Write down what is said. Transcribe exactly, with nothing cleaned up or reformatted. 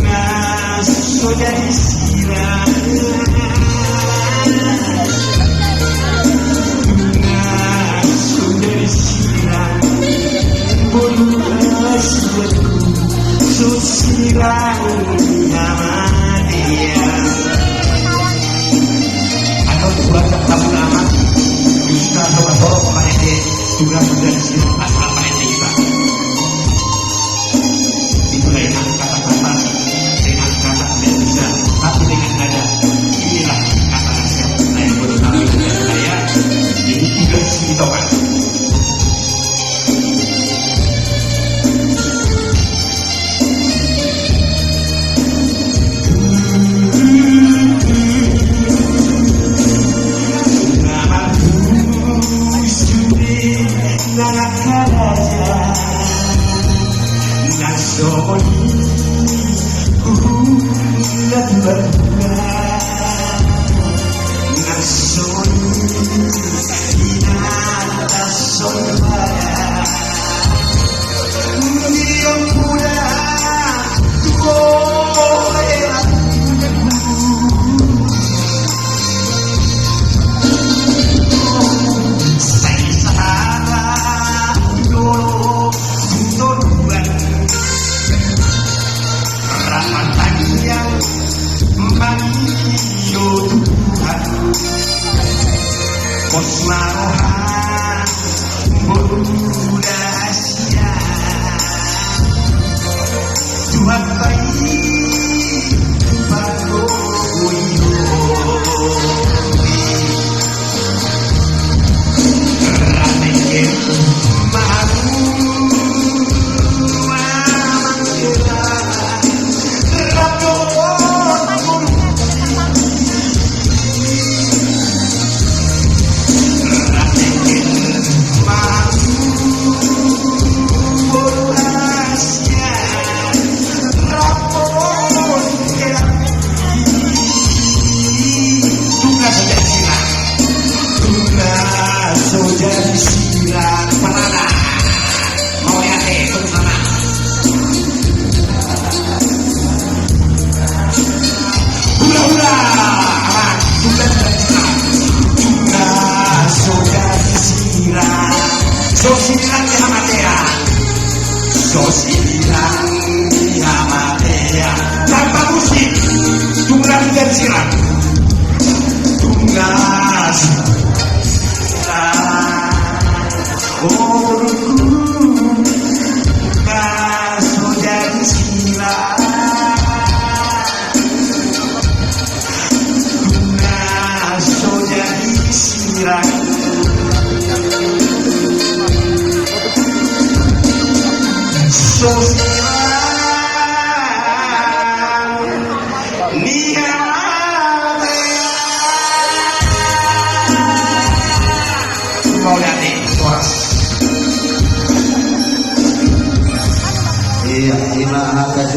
Na so jadi sirang, na so jadi sirang, boru hasuanku, so sirang ni hamatean. Atau buat tak tahu nama, bisa coba tolong Pak Edi, juga sudah siap asal Pak Edi, Pak. Itulah yang kata-kata, dengan kata tidak bisa, tapi dengan dada. Inilah kata nasihat saya buat kami dan saya. Jadi, tidak sih, Pak. Rapat tangiang mangihut Tuhan, pos ma roha boru da sian Tuhan baen panggogoion. Tung na so jadi sirang. Tung na so jadi sirang. Parada. Mauliate, tung sana. Hula-hula. Tung na so jadi sirang. Tung na so jadi sirang. So sirang ni hamatean. So sirang ni hamatean. Tanpa musik. Tung na so jadi sirang. Tung na so jadi sirang. Oh, na so jadi sirang. Na so jadi sirang. So sirang ni hamatean. Mauliate.